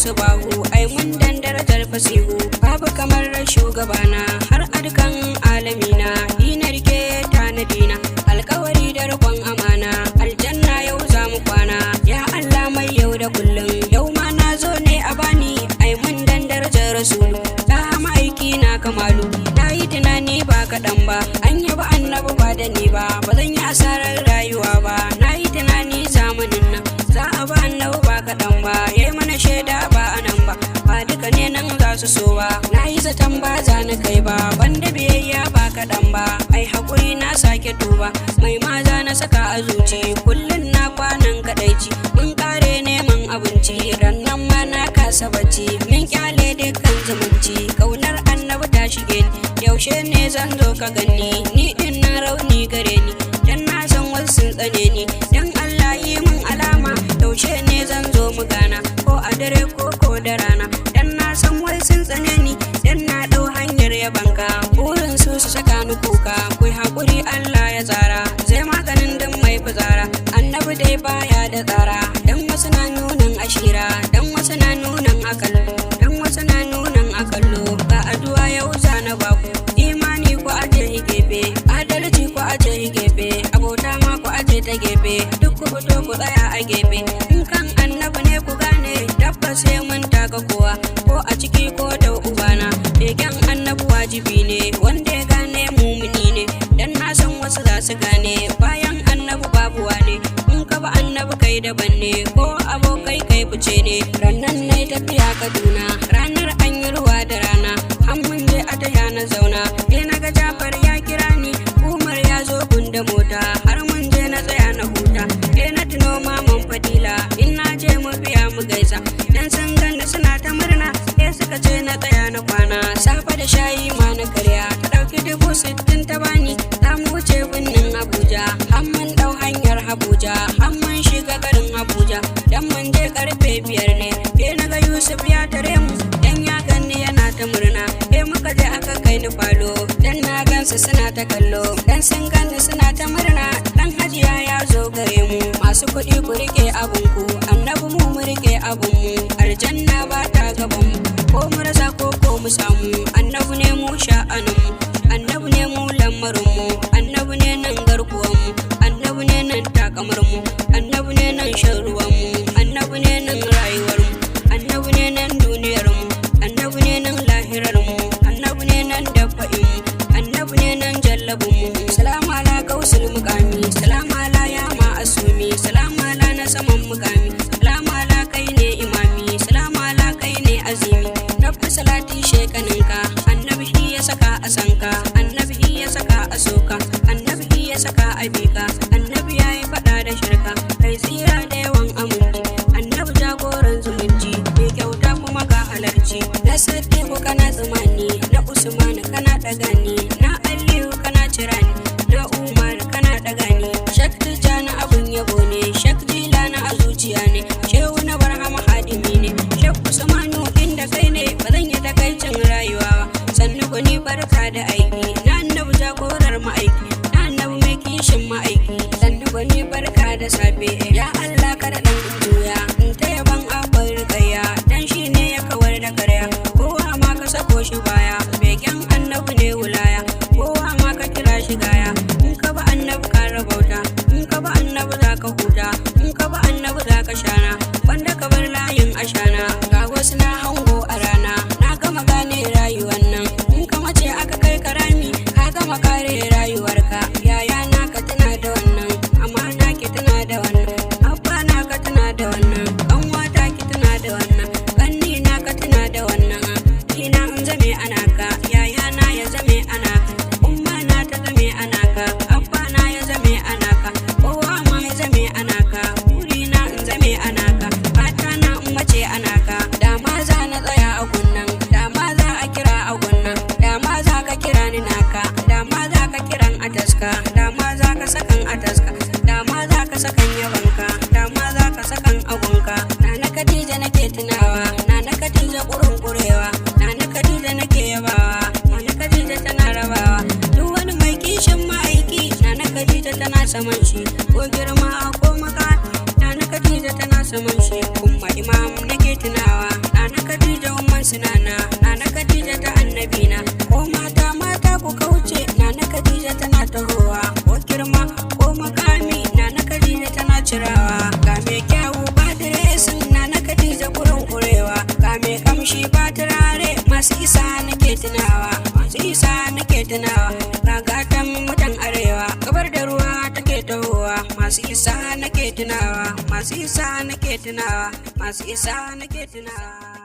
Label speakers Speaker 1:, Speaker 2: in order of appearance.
Speaker 1: Musubahu, ai mun dan darajar fasihu. Babu kamar shugabana har a dukan alamina. Ina rike tanadina, alkawari da riƙon amana. Aljanna yau za mu kwana. Ya Allah mai yau da kullum, yau ma na zo ne a bani. Ai mun dan darajar rasulu, ta ma'aiki na kamalu. Na yi tunani ba kaɗan ba, an yaba annabi ba da ni ba, ba zan yi asarar rayuwa ba. Na yi tunani zamanin nan za a ba annabi ba kaɗan ba, yayi mana shaida ba anan ba, ba duka ne nan za su so ba. Na yi zaton ba za na kai ba, banda biyayya ba kaɗan ba. Ai haƙuri na sake tuba, mai maza na saka a zuci. Kullum na kwanan kaɗaici, mun kare neman abinci, rannan ma na kasa bacci. Min kyale dukkan zumunci, kaunar annabi ta shige ni. Yaushe ne zan zo ka gani ni din na rauni gare ni, dan na san wasu sun tsane ni. Dan Allah yi min alama, yaushe ne zan zo mu gana, ko a dare ko da rana, dan na san wasu sun tsane ni. Dan na dau hanyar yabanka, burin su su saka ni kuka. Ku hakuri, Allah ya tsara, zai maganin din mai fitsara. Annabi dai baya da tsara, dan wasu na nunan ashira, dan wasu na nunan akallo, dan wasu na nunan akallo. Ga addu'a yau zana baku: imani ku aje gefe, adalci ku aje gefe, abota ma ku aje ta gefe, duk ku fito ku tsaya a gefe. In kan annabi ne ku gane, tabbas sai mun taka kowa, ko a ciki ko da ubana. Begen annabi wajibi ne, wanda ya gane mumini ne, dan na san wasu za su gane. Bayan annabi babu wane, in ka ba annabi kai daban ne, ko abokai kai fice ne. Rannan na tafiya Kaduna, ranar an yi ruwa da rana, har mun je a taya na zauna. Sai na ga Jafar ya kira ni, Umar ya zo gunda mota, har mun je na tsaya na huta. Sai na tuno maman Fadila, in na je mu biya mu gaisa, dan sun gani suna ta murna. Sai suka ce na tsaya na kwana, safe da shayi ma na karya. Ta ɗauki 60,000 ta bani, za mu wuce birnin Abuja. Har mun ɗau hanyar Abuja, har mun shiga garin Abuja, dan mun je karfe 5 ne. Sai na ga Yusuf ya tare mu, dan ya ganni yana ta murna. Sai muka je aka kai ni falo, dan na gansu suna ta kallo, dan sun ganni suna ta murna. Dan hajiya ya zo gare mu. Masu kuɗi ku rike abunku, annabi mu mu rike abun mu. Aljanna ba ta gaban mu, ko mu rasa ko mu samu. Annabi ne mu sha'anin mu, annabi ne mu lamarin mu, annabi ne nan garkuwan mu, annabi ne nan takamar mu, annabi ne nan shan ruwan mu, annabi ne nan rayuwar mu, annabi ne nan duniyar mu, annabi ne nan lahirar mu, annabi ne nan dafa'in mu, annabi ne nan jallabin mu. Salamu ala gausul mukami, salamu ala ya ma'asumi, salamu ala na saman mukami, salamu ala kai ne imami, salamu ala kai ne azimi. Rabbi salati shekaninka, annabi shi ya saka a sanka, annabi shi ya saka a soka, annabi shi ya saka a bika. Annabi ya yi faɗa da shirka, kai tsira da yawan aminci. Annabi jagoran zumunci, mai kyauta kuma ga halarci. Na Sadiku kana tsamani, na Usman kana ɗaga ni, na Aliyu kana cira ni, na Umar kana ɗaga ni. Shak Tijjani abun yabo ne, Shak Jilani a zuciya ne, Shehu na Barhama hadimi ne, Shak Usmanu inda kai ne, ba zan yi takaicin rayuwa ba. Sannu gwani, barka da aiki. Na annabi jagorar ma'aiki, na annabi mai kishin ma'aiki. Sannu gwani, barka da safe. Ya Allah kada dan juya in ta yaban abin rikayya, dan shi ne ya kawar da karya. Kowa ma ka sako shi baya, begen annabi ne wulaya. Kowa ma ka kira shi gaya, in ka ba annabi ka rabauta, in ka ba annabi za ka huta, in ka ba annabi za ka shana, wanda ka bar layin ashana. Ga wasu na hango a rana, na gama gane rayuwar nan, in ka mace aka kai karami, ka gama kare rayuwarka. Yaya na ka tuna da wannan, amma na ki tuna da wannan, abba na ka tuna da wannan, kanwata ki tuna da wannan, kanni na ka tuna da wannan. Ina in zame anaka, yaya na ya zame anaka, umma na ta zame anaka, abba na ya zame anaka, kowa ma ya zame anaka. Burina in zame anaka, fata na in mace anaka. Dama za na tsaya a gunnan, dama za a kira a gunnan, dama za ka kira ni naka, dama za ka kiran a taska, dama za ka sakan a taska, dama za ka sakan yabanka, dama za ka sakan agunka. Nana Khadija nake tunawa, Nana Khadija kurun kurewa, Nana Khadija nake yabawa, Nana Khadija tana rabawa. Duk wani mai kishin ma'aiki, Nana Khadija tana saman shi, ko girma ko maka, Nana Khadija tana saman shi. Kuma imam nake tunawa. cirawa. Ga mai kyawu ba diresin na na Khadija kurin kurewa. Ga mai kamshi ba turare, masu isa nake tunawa, masu isa nake tunawa. Ga gatan mutan arewa, gabar da ruwa take tahowa. Masu isa nake tunawa, masu isa nake tunawa, masu isa nake tunawa.